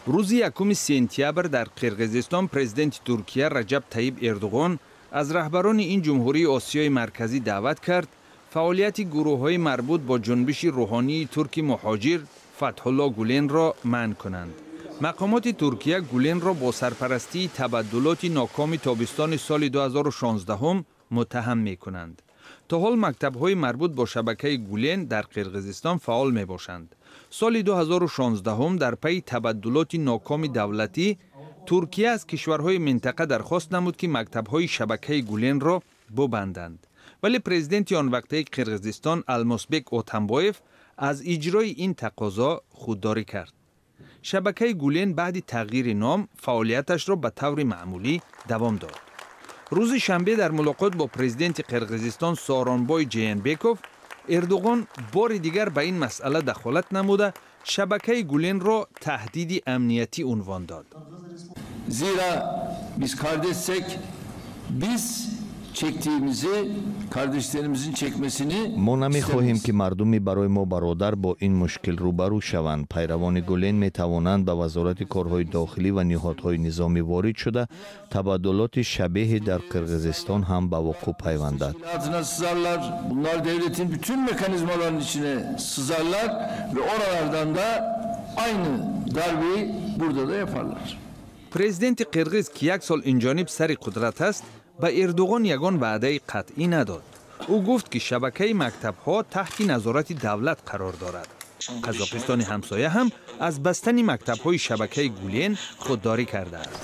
Рӯзи 1 сентябр дар Қирғизистон президенти Туркия Раҷаб Таиб Эрдуғон аз раҳбарони ин ҷумҳурии Осиёи Марказӣ даъват кард, фаъолияти гурӯҳҳои марбут бо ҷунбиши рӯҳонии турки муҳоҷир Фатҳулло Гуленро манъ кунанд. Мақомоти Туркия Гуленро бо сарпарастии табаддулоти нокоми тобистони соли 2016 муттаҳам мекунанд. То ҳол мактабҳои марбут бо шабакаи Гулен дар Қирғизистон фаъол мебошанд. Соли 2016 дар пайи табаддулоти нокоми давлатӣ Туркия аз кишварҳои минтақа дархост намуд, ки мактабҳои шабакаи Гуленро бубанданд, вале президенти он вақтаи Қирғизистон Алмосбек Отамбоев аз иҷрои ин тақозо худдорӣ кард. Шабакаи Гулен баъди тағйири ном фаъолияташро ба таври маъмулӣ давом дод. Рӯзи шанбе дар мулоқот бо президенти Қирғизистон Сооронбой Ҷеенбеков Эрдуғон бори дигар ба ин масъала дахолат намуда, шабакаи Гуленро таҳдиди амниятӣ унвон дод. Zira biz kardeşsek, biz çektiğimizi kardeşlerimizin çekmesini Мо намехоҳем, ки мардуми барои мо бародар бо ин мушкил рӯбарӯ шаванд. Пайравони Гулен метавонанд ба Вазорати корҳои дохилӣ ва ниҳодҳои низомӣ ворид шуда, табаддулоти шабеҳе дар Қирғизистон ҳам ба вуқӯъ пайвандад. Teşkilatına sızarlar. Bunlar devletin bütün mekanizmalarının içine sızarlar ve oralardan da aynı darbeyi burada da yaparlar. Президенти қирғиз, ки як сол инҷониб сари қудрат аст, ба Эрдуғон ягон ваъдаи қатъӣ надод. Ӯ гуфт, ки шабакаи мактабҳо таҳти назорати давлат қарор дорад. Қазоқистони ҳамсоя ҳам аз бастани мактабҳои шабакаи Гулен худдорӣ кардааст.